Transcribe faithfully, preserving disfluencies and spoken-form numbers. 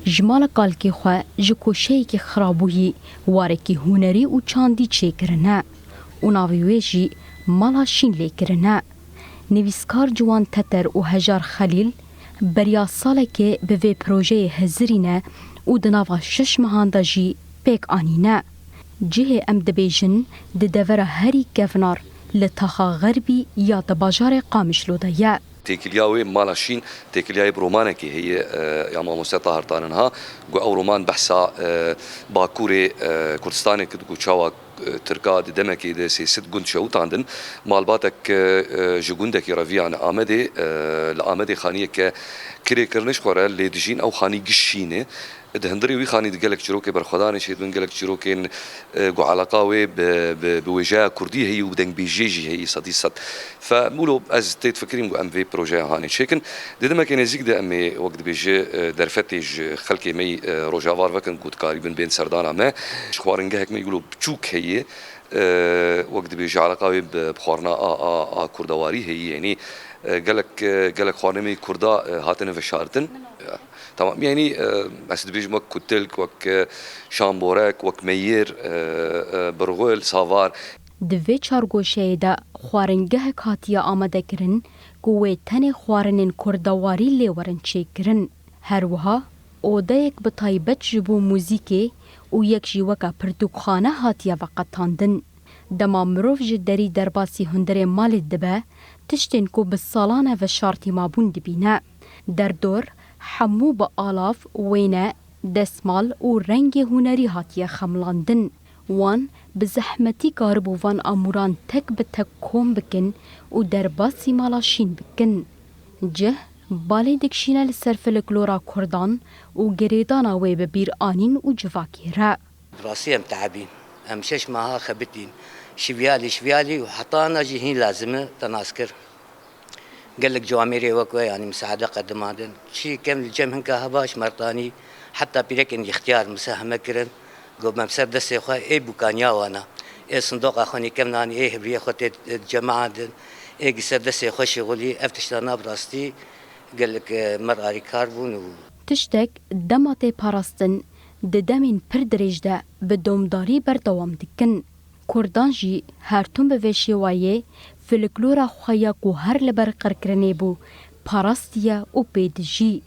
Ji mala kalkê xwe ji koşeyekî xirabûyî warekî hunerî û çandî çêkirine û navê wê jî Mala Şîn lê kirine. Nivîskar Ciwan Teter û Hejar Xelîl beriya salekê bi vê projeyê hizirîne û di nava şeş mehan de jî pêk anîne. Cihê em dibêjin di devera herî kevnar li taxa xerbî ya di bajarê Qamişlo de ye. Têkiliya wê Mala Şîn, têkiliya yê bi romanekê heye, e, ya mamoste Tahir Tanin ha. Ku ew roman behsa, e, Bakurê, e, Kurdistanê kir, ku çawa, e, Tirka di demekê de sê sed gund şewitandin. Malbatek, e, e, ji gundekî reviyane Amedê, e, li Amedê xaniyeke kirêkirine ji xwe re lê dijîn, ew xanî giş şîn e. Di hundirê wî xanî de gelek çîrokê berxwedanê çêdibin, gelek çîrokên, e, ku eleqa wê bi, bi, bi wêjeya kurdî heyî û bi dengbêjiyê jî heyî sedî sed. Fe mûlo ez tê difikirîm ku em vê projeya hanê çêkin. Di demekê nêzîk de em ê, wek dibêje, e, derfetê ji xelkê me yî, e, rojavar vekin ku dikarîbin bên serdana me. Ji xwaringehek me yî wilo biçûk heye, e, wek dibêje eleqa wê bi, bi xwarina a, a, a kurdewarî heyî, yanî, e, gelek, e, gelek xwarinê me yî kurda, e, hatine veşartin. Tamam, yanî, e, ez dibêjim wek kutilk, wek, e, şamborek, wek meyir, e, e, birxul, savar. Di vê çargoşeyê de xwaringehek hatiye amadekirin ku wê tenê xwarinên kurdewarî lê werin çêkirin. Her wiha odeyek bi taybet ji bo muzîkê û yek jî weke pirtûkxane hatiye veqetandin. Dema mirov ji derî derbasî hundirê malê dibe, tiştên ku bi salan e veşartî mabûn dibîne. Derdor hemû bi alav, wêne, destmal û rengê hunerî hatiye xemilandin. Wan bi zehmetî karibû van amûran tek bi tek kom bikin û derbasî Mala Şîn bikin. Cih balê dikişîne li ser filiklora kurdan û girêdana wê bi bîranîn û civakê re. Bi rastî em teebîn. Em şeş meha xebitîn. Şivyalî, şivyalî û heta ana jî hîn lazim e te nas kir. Gelek camêrê wek we, yanî misaade qedimandin. Çi kem li cem hinka heba ji mertanî heta pîrekên îxtiyar miseheme kirin. Got, me bi ser destê xwe ê bûkaniya wana, ê sindoqa xwe nîkem nanî, ê hibriyê xwe tê, e, cemaandin, ê gi ser destê xwe şixulî, ev tiştana bi rastî gelek, e, mer arîkar bûn û Tiştek dema tê parastin, di demên pir dirêj de bi domdarî berdewam dikin. Kurdan jî her tim bi vê şêwayê filiklora xwe ya ku her li ber qirkirinê bû, parastiye û pê dijî.